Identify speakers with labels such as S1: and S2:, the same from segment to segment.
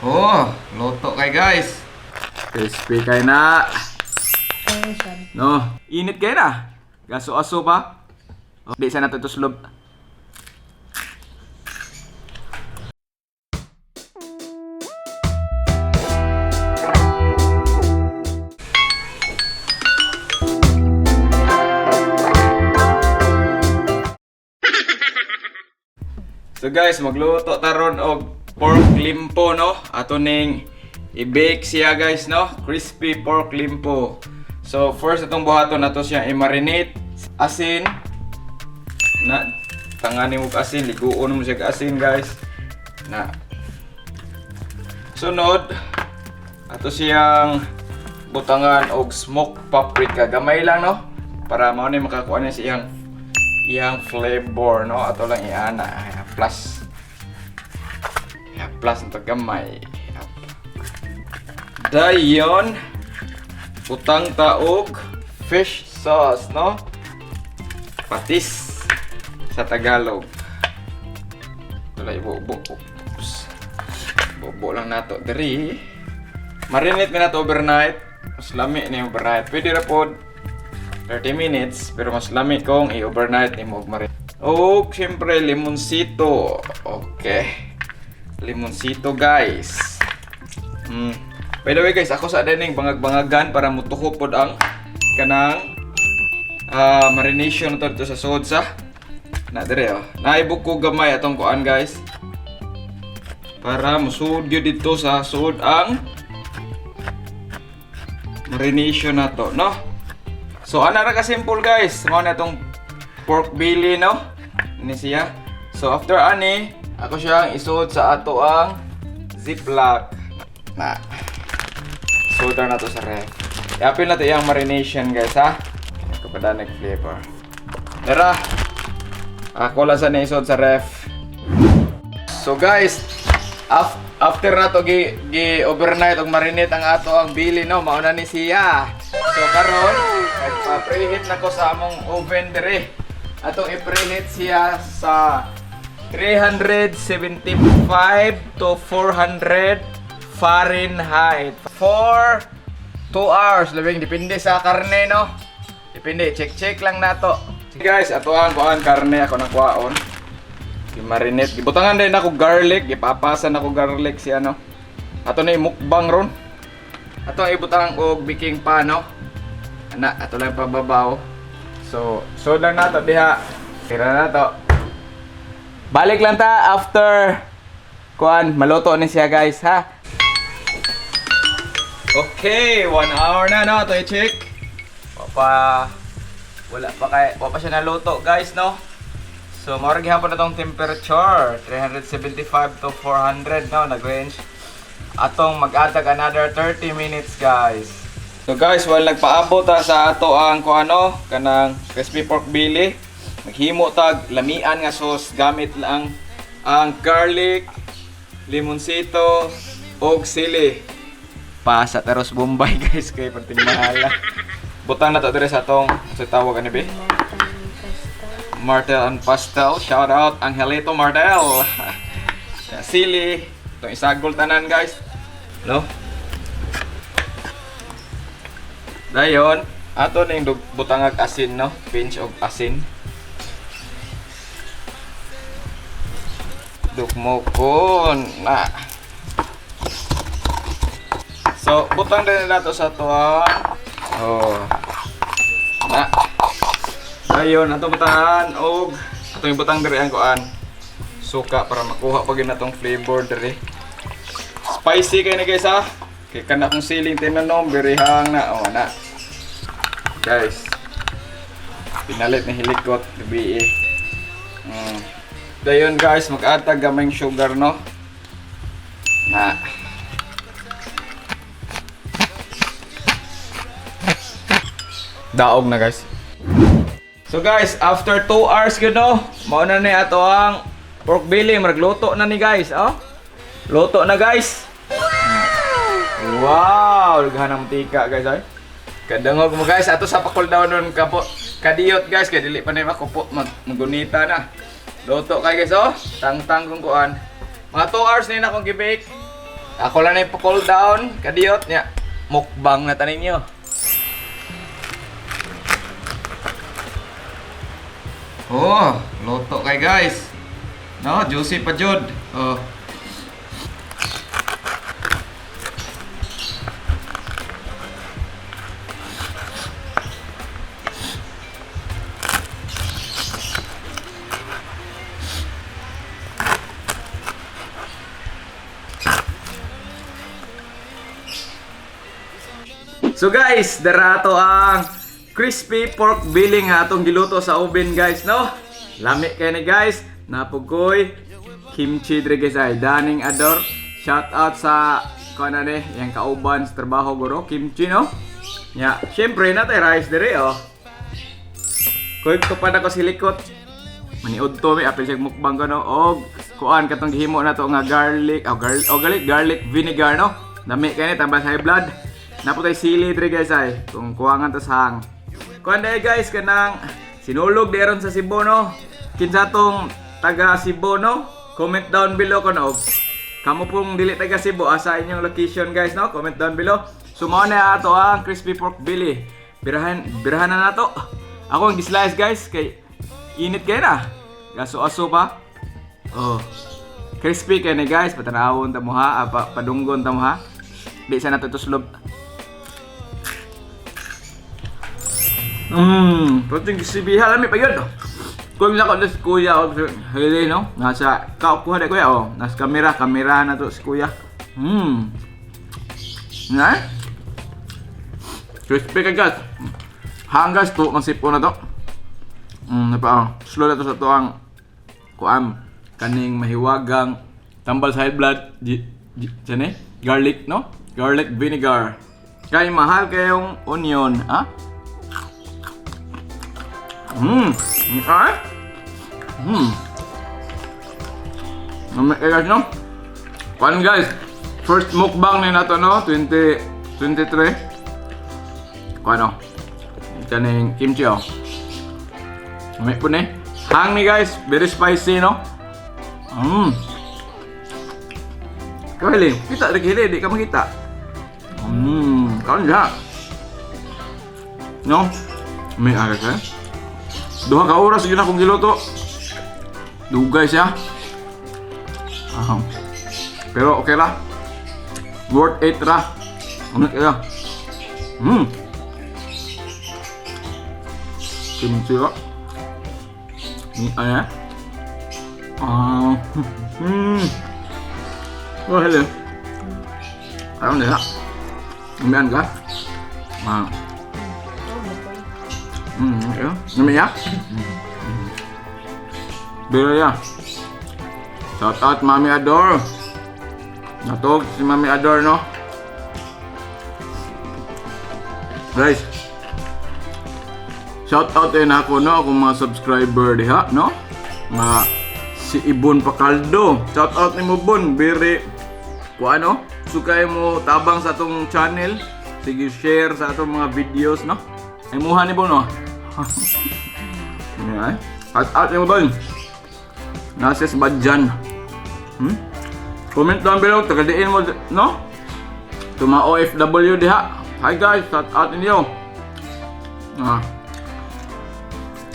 S1: Oh, luto kay guys. Crispy kay na. No, init kay na. Gaso-aso pa. Oh, di sa nato tuslob. So guys, magluto taron og pork limpo, no. Ato ning i-bake siya guys, no. Crispy pork limpo. So first atong buhaton nato siya i-marinate asin na tangani mo asin, liguon mo siya og asin guys. Na. Sunod ato siyang butangan og smoked paprika, gamay lang no, para mao ni makakuha niya sa iyang iyang flavor no. Ato lang iana. Ay, plus. Ya, plus ang gamay. Dayon butang taog fish sauce no, patis sa Tagalog. Wala ibubo. Oops. Bubo lang nato diri. Marinate mi nato overnight. Mas lami ni overnight. Pwede ra pod 30 minutes, pero mas lami kung i-overnight ni mo og marinate. Og siyempre limonsito. Okay. Limonsito guys. By the way guys, ako sa dining bangag-bangagan para mutuho pod ang kanang marination to dito sa sod sa na dire oh. Naibuk ko gamay atong kuan guys. Para musud gyud dito sa sud ang marination nato, no? So ana ra ka simple guys. Mao na itong pork belly no. Ni siya. So after ani, ako siyang isuod sa ato ang Ziploc. Na. Suod na to sa ref. Iapil na to iyang marination guys ha. Kapadanig flavor. Tara. Ako lang sa naisuod sa ref. So guys, after na to gi overnight og marinate ang ato ang bili no, mauna ni siya. So karon, nagpa-preheat na ko sa among oven dire. Atong i-preheat siya sa 375 to 400 Fahrenheit for 2 hours, labing depende sa karne no. Depende, check-check lang nato. Guys, ato ang kuan karne ako nang kuhaon. Gimarinate. Gibutangan din ako garlic. Gipapasan ako garlic si ano. Ato na mukbang ron. Ato ang ibutang og baking pan no. Ana, ato lang pababaw. So, so lang nato diha. Tira na to. Balik lang ta after kuan maluto ni siya guys ha. Okay, 1 hour na no, ito i-check. Wa pa wala pa kay wa pa siya naluto guys no. So, mao ra gihapon na tong temperature, 375 to 400 no, nag-range. Atong mag-atag another 30 minutes guys. So guys, while nagpaabot ta sa ato ang kuano kanang crispy pork belly, maghimo tag lamian nga sauce gamit lang ang garlic, limonsito ug sili. Pasa taros Bombay guys kay perting mahala. Butang na to dire sa atong sa tawag ani be? Martel and Pastel. Shout out Angelito Martel. Sili. Itong isagol tanan guys. No? Dayon, ato ning butangag asin no, pinch og asin. Dukmokon na. So, butang din nato sa tuang. Oh. Na. Dayon, ato butangan og atong ibutang diri ang kuan. Suka para makuha pa gyud natong flavor diri. Spicy kay ni guys ha. Kay kana akong siling tinanom, birihang na. Oh, na. Guys. Pinalit ni hilikot, gabi eh. Dayon guys, mag-atag gamay sugar no. Na. Daog na guys. So guys, after 2 hours gyud no, mao na ni ato ang pork belly, magluto na ni guys, oh. Luto na guys. Wow, daghan ang mantika guys ay. Kadangog mo guys, ato sa pa-cool down nun kapo kadiyot guys, kay dili pa na makupo mag magunita na. Luto kay guys oh, tangtang kung kuan. Mga 2 hours na akong gi-bake. Ako lang na ipa-cool down, kadiyot niya. Mukbang na tanin nyo. Oh, luto kay guys. No, juicy pa jud. Oh. So guys, darato ang crispy pork belly nga atong giluto sa oven guys, no? Lami kay ni guys. Napugoy kimchi dre guys ay daning ador. Shout out sa kuan na ni, yang kauban sa trabaho guro, kimchi no. Nya, syempre natay rice dire oh. Kuy ko pa na ko silikot. Maniud to mi apil siya mukbang ko no og kuan katong gihimo na to nga garlic, oh, garlic, oh, garlic, garlic vinegar no. Dami kay ni tambal sa high blood. Naputay sili dre guys ay kung kuwangan ta sa hang. Kuan dai guys kanang sinulog di aron sa Cebu no. Kinsa tong taga Cebu no? Comment down below ko no. Kamo pong dili taga Cebu asa inyong location guys no? Comment down below. So mao na ato ang crispy pork belly. Birahan birahan na nato. Ako ang gislice guys kay init kay na. Gaso-aso pa. Oh. Crispy kay ni guys, patanawon ta mo ha, ah, padunggon ta mo ha. Di sa nato tuslob. Pati gisibiha lami pa yun. Kung nako na si kuya o si Hili, no? Nasa kaukuha na kuya, oh. Nasa kamera, kamera na to si kuya. Na? Crispy ka guys. Hanggas to, ang sipo na to. Napa, oh. Slow na to sa to ang kuam kaning mahiwagang tambal sa high blood di, di, eh? Garlic no, garlic vinegar kay mahal kayong onion ah. Ah. Namay kayo guys no. Kuan guys. First mukbang ni nato no, 2023. Kuan oh. Kaning kimchi oh. Namay po ni. Hang ni guys, very spicy no. Kau hili, kita lagi hili, di ka makita. Kaon siya. No? May aga ka. 2 ka oras yun akong giluto. Dugay siya. Ah. Pero okay lah. Worth it ra. Ano kaya? Kimchi ra. Ni ano? Ah. Oh, hello. Ano na? Umian ka? Ah. Okay. Nami ya? Pero ya. Shout out Mami Ador. Natog si Mami Ador no. Guys. Shout out din ako no akong mga subscriber diha no. Nga si Ibon Pacaldo. Shout out nimo Bon, very kuano, sukay mo tabang sa atong channel. Sige share sa atong mga videos no. Ay muha ni Bon no. Yeah. Shout out nimo Bon. Nasa sa Badjan. Comment down below, tagadiin mo, no? To mga OFW diha. Hi guys, shout out ninyo. Ah.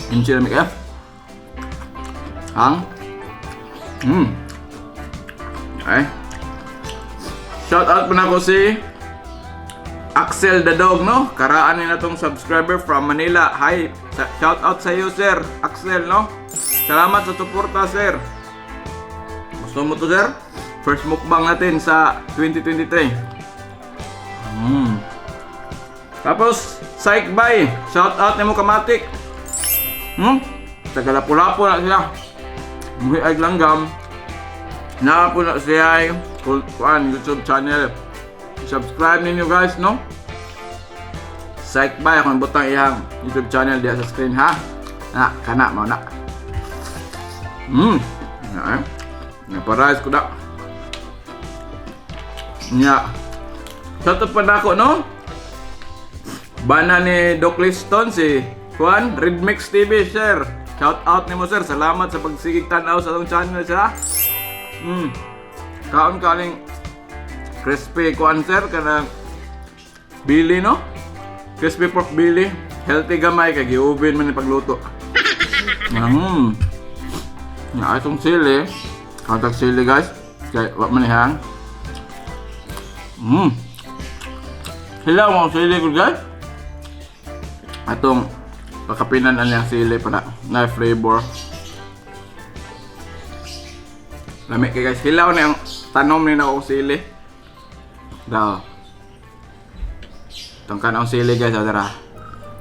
S1: Kimchi lamig eh. Hang. Okay. Shout out po na ko si Axel the Dog, no? Karaan ni na tong subscriber from Manila. Hi, shout out sa iyo, sir. Axel, no? Salamat sa suporta, sir. Gusto mo to, sir? First mukbang natin sa 2023. Tapos, Psych Bye. Shout out nimo kamatik. Tagalapu-lapu na siya. Muhi ay langgam. Naa po na siya ay kuan YouTube channel. Subscribe ninyo guys, no? Psych Bye akong butang iyang YouTube channel diya sa screen ha. Na, kana mo na. Na, eh. Naparais ko da. Nya. Sa pa nako no? Bana ni Doc Liston si Juan Redmix TV sir. Shout out nimo sir. Salamat sa pagsigig tan-aw sa atong channel sir. Ha? Kaon kaning Crispy kuan, sir, kanang belly, no? Crispy pork belly. Healthy gamay kay gi-oven man ni pagluto. Ya, itong sili. Katag sili, guys. Kay wa man hang. Hilaw mo ang sili ko, guys. Atong pakapinan ang niyang sili para na flavor. Lami kay, guys. Hilaw na yung tanom ni na og sili. Daw. Tangkan ang sili, guys, ah, tara.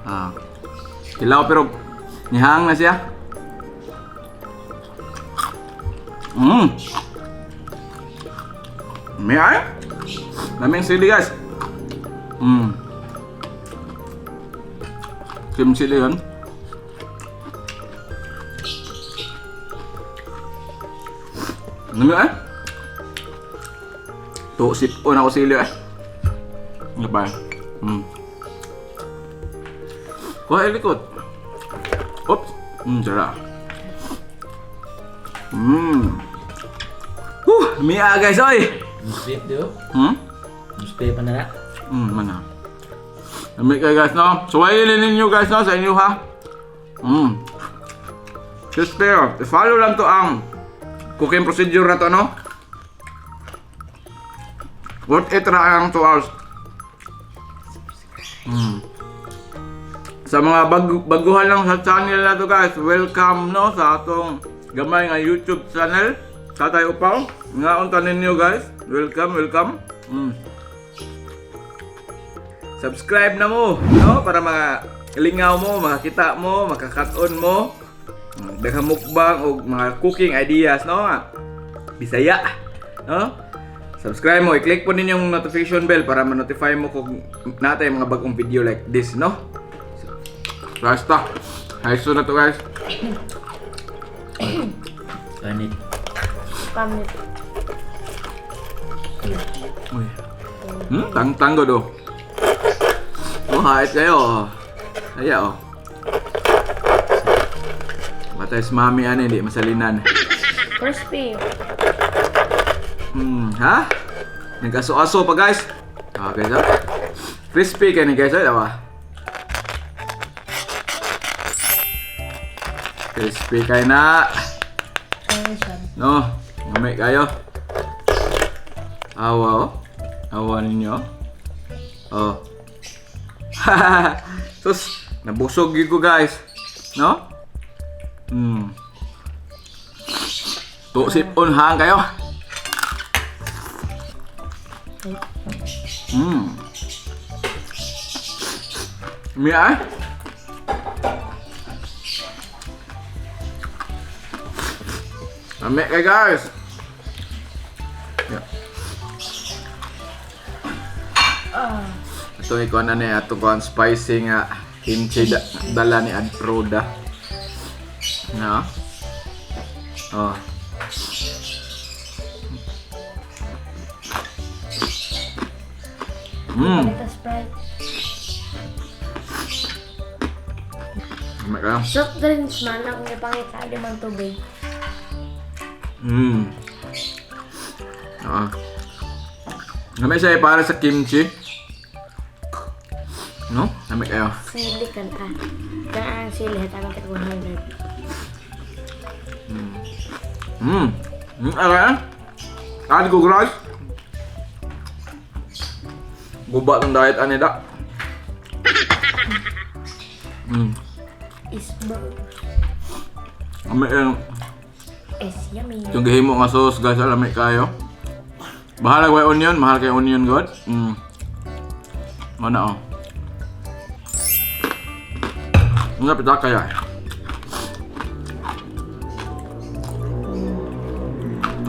S1: Ah. Hilaw pero nihang na siya. May ay? Laming sili, guys. Kim sili yun. Lami ay? Tuosip ko na ako sili eh. Ano ba? Kuha ilikot. Oops. Tara. Huh, mia, guys, oy.
S2: Muspip do. Muspip pa na na.
S1: Mana. Lami kayo, guys, no? Suwayin ninyo, guys, no? Sa inyo, ha? Crispy, oh. I-follow lang to ang cooking procedure na to, no? Worth it ra ang 2 hours. Sa mga baguhan lang sa channel na to, guys, welcome, no, sa atong gamay nga YouTube channel, Tatay Upaw. Nga unta ninyo, guys. Welcome, welcome. Subscribe na mo, no? Para mga lingaw mo, makakita mo, makakaton mo. Daghang mukbang o mga cooking ideas, no? Bisaya, no? Subscribe mo, i-click po ninyong notification bell para ma-notify mo kung natay mga bagong video like this, no? Basta. High na to, guys.
S2: Ganit.
S3: Pamit.
S1: Uy. Tang tanggo do. Oh, hait kayo. Aya oh. Matay si mami ani di masalinan.
S3: Crispy.
S1: Ha? Nag-aso-aso pa, guys. Ah, guys, ah. Crispy kani, guys, ay, diba? Crispy kay na. No, ngamay kayo. Awa oh. Awa ninyo. Oh. Sus, nabusog gyud ko, guys. No? Tusip unhang kayo. Mia eh? Lami kay, guys. Yeah. Ito ikaw na ni ato kuan spicy nga kimchi da, dala ni Adroda. No? Oh.
S3: Palit Sprite.
S1: Lami kayo.
S3: Soft drinks man ang ipangita limang tubig.
S1: Ah. Lami siya eh, para sa kimchi. No? Lami kayo.
S3: Sili kan ah. Kan ang sili hatagan ka 100.
S1: Okay. Add ko guys. Guba tong diet ani da.
S3: Isbo.
S1: Lami yung
S3: Is yummy.
S1: Yung gihimo nga sauce, guys, lami kayo. Bahala kay onion, mahal kay onion god. Mana oh. Nga pita kaya.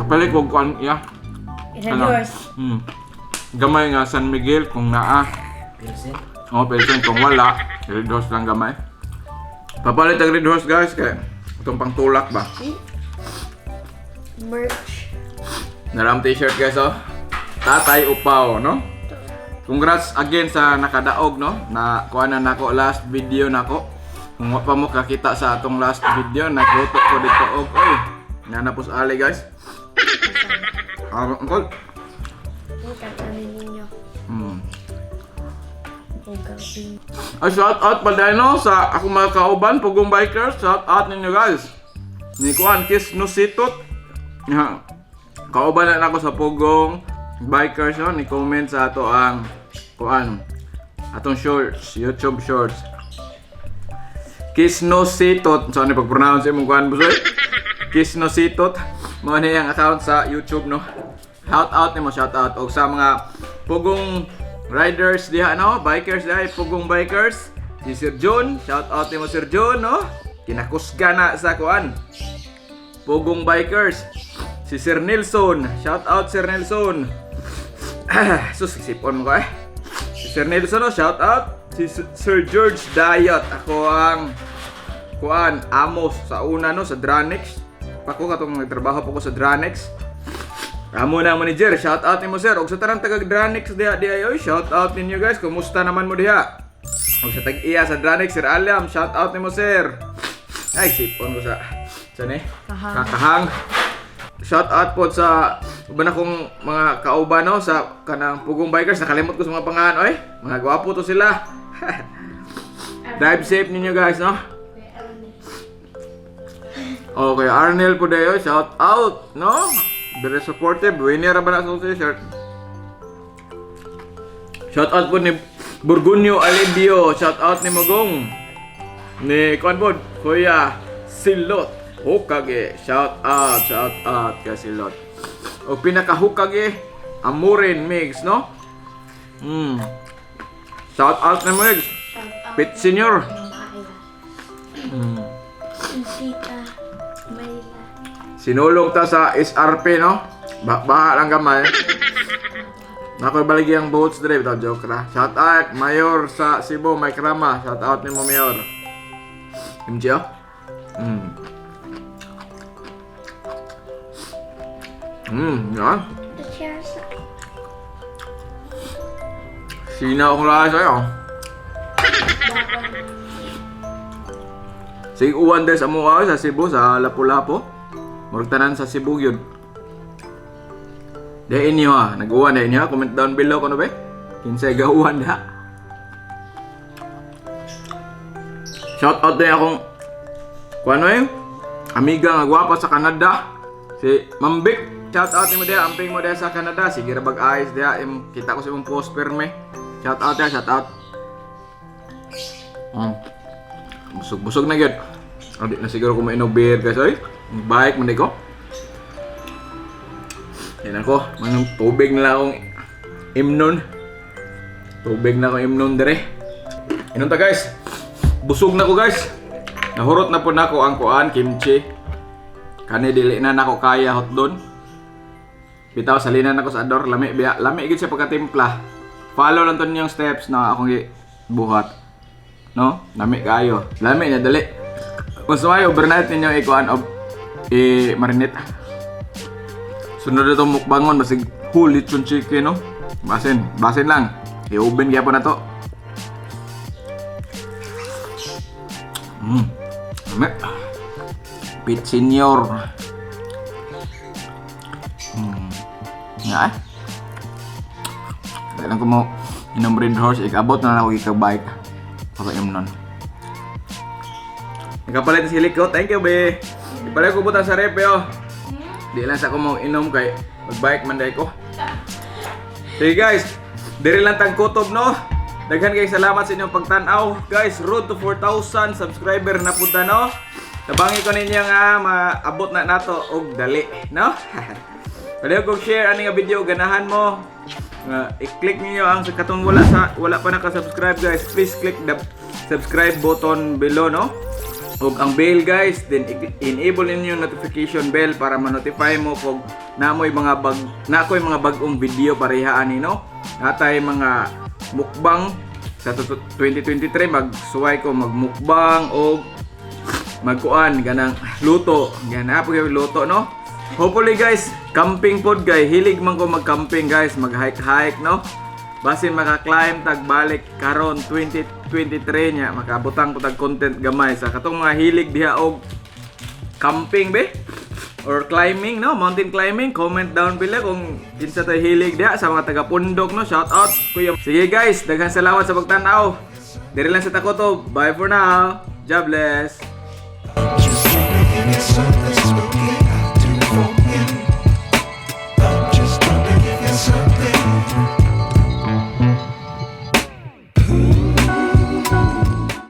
S1: Kapalit ko kuan ya.
S3: Red
S1: Ano?
S3: horse.
S1: Gamay nga San Miguel kung naa.
S2: Pilsen.
S1: Oh, pero kung wala, Red Horse lang gamay. Papalit ang Red Horse, guys, kay itong pangtulak ba.
S3: Merch.
S1: Naram t-shirt, guys, oh. Tatay Upaw, no? Congrats again sa nakadaog, no? Na kuha na nako last video nako. Kung wa pa mo kakita sa atong last video, nagluto ko dito og oy. Nanapos ali, guys. Ah, uncle.
S3: Tatamin ninyo. Kung gawin.
S1: Ay, shout out pa dahil, no, sa akong mga kauban, Pugong Bikers. Shout out ninyo, guys. Ni Kuan, Kiss no Sitot. Ha. Kauban na ako sa Pugong Bikers, no? Ni comment sa ato ang kuan, atong shorts, YouTube shorts. Kiss no Sitot. So, ano pag-pronounce imong kuan, busoy? Kiss no Sitot. Mao ni ang account sa YouTube, no? Shout out nimo, shout out. Og sa mga Pugong riders diha, no? Bikers diha, Pugong Bikers. Si Sir John, shout out nimo, Sir John, no? Kinakusga na sa kuan. Pugong Bikers. Si Sir Nelson, shout out, Sir Nelson. Sus, sipon mo ko eh. Si Sir Nelson, no, shout out. Si Sir George Dayot, ako ang kuan amo sa una, no, sa Dranex. Pako katong nagtrabaho po ko sa Dranex. Amo na ang manager, shout out nimo, sir. Og sa tanang taga Dranex diha diha oy, shout out ninyo, guys. Kumusta naman mo diha? Og sa tag-iya sa Dranex, Sir Alam, shout out nimo, sir. Ay, sipon ko sa ni?
S3: Kahang.
S1: Kakahang. Shout out po sa uban akong mga kauban, no, sa kanang Pugong Bikers. Nakalimot ko sa mga pangalan, oy. Mga gwapo to sila. Drive safe ninyo, guys, no? Okay, Arnel po dayo, shout out, no? Very supportive, winner ba na sa t-shirt? Shout out po ni Burgunyo Alibio, shout out ni Magong. Ni kuan po, Kuya Silot Hokage, shout out kay Silot. O pinaka Hokage, Amurin Mix, no? Shout out ni Mix.
S3: Shout out.
S1: Pit Senior.
S3: Mama Ayla. Tita Mayla.
S1: Sinulog ta sa SRP, no? Baha lang gamay. Nakoy baligi ang boats dire, bitaw, joke ra. Shout out Mayor sa Cebu, Mike Rama. Shout out nimo, Mayor. Kimchi oh. Yeah.
S3: Cheers.
S1: Sina akong lahat sa'yo. Sige, uwan din sa mukha sa Cebu, sa Lapu-Lapu. Murag tanan sa Cebu yun. Di inyo ha, nag-uwan na inyo ha. Comment down below kung ano ba eh. Kinsay gauwan da. Shout out din akong kung ano eh. Amiga nga gwapa sa Canada. Si Mambik. Shout out nimo diha, amping mo diha sa Canada. Sige ra bag ayos diha. Kita ko sa imong post perme. Shout out diha, shout out. Busog-busog na gyud. Adi na siguro ko mainog beer, guys, oy. Bike man di ko. Yan ako, manong tubig na lang akong imnon. Tubig na akong imnon dire. Inom ta, guys. Busog na ko, guys. Nahurot na po nako ang kuan kimchi. Kani dili na nako kaya hotdon. Bitaw salinan nako sa ador, lami biya, lami gid siya pagkatimpla. Follow lang to ninyong steps na akong buhat. No? Lami kayo. Lami niya dali. Kung sumayo, overnight ninyo ikuan og i-marinate. Sunod na itong mukbangon, basig whole lechon chicken, no? Basin, basin lang. I-oven kaya po na to. Lami. Pit Senior. Nga eh. Kailan ko mo inom Red Horse, ikabot na lang ako ikabike. Pag-inom nun. Nakapalit si Liko. Thank you, be. Ipalit ko butang sa rep, oh. Di lang sa ko mo inom kay magbike man day ko. Sige guys, diri lang tag kutob, no. Daghan kay salamat sa inyong pagtan-aw. Guys, road to 4,000 subscriber na pud ta, no. Tabangi ko ninyo nga maabot na nato og dali, no? Pwede ko share ani nga video ganahan mo. Nga i-click niyo ang sa katong wala pa naka-subscribe, guys. Please click the subscribe button below, no? Ug ang bell, guys, then enable ninyo yung notification bell para ma-notify mo kung naamoy mga bag na ako'y mga bag-ong video pareha ani, no. Natay mga mukbang sa 2023, magsuway ko magmukbang og magkuan ganang luto gana po yung luto, no. Hopefully, guys, camping pod guys. Hilig man ko mag-camping, guys, mag-hike hike, no. Basin maka-climb tag balik karon 2023 nya makabutang ko tag content gamay sa katong mga hilig diha og camping be. Or climbing, no? Mountain climbing. Comment down below kung kinsa tay hilig diha sa mga taga pundok, no? Shout out, Kuya. Sige guys, daghan salamat sa pagtan-aw. Diri lang sa Takoto. Bye for now. God bless.
S4: You see me in something spooky.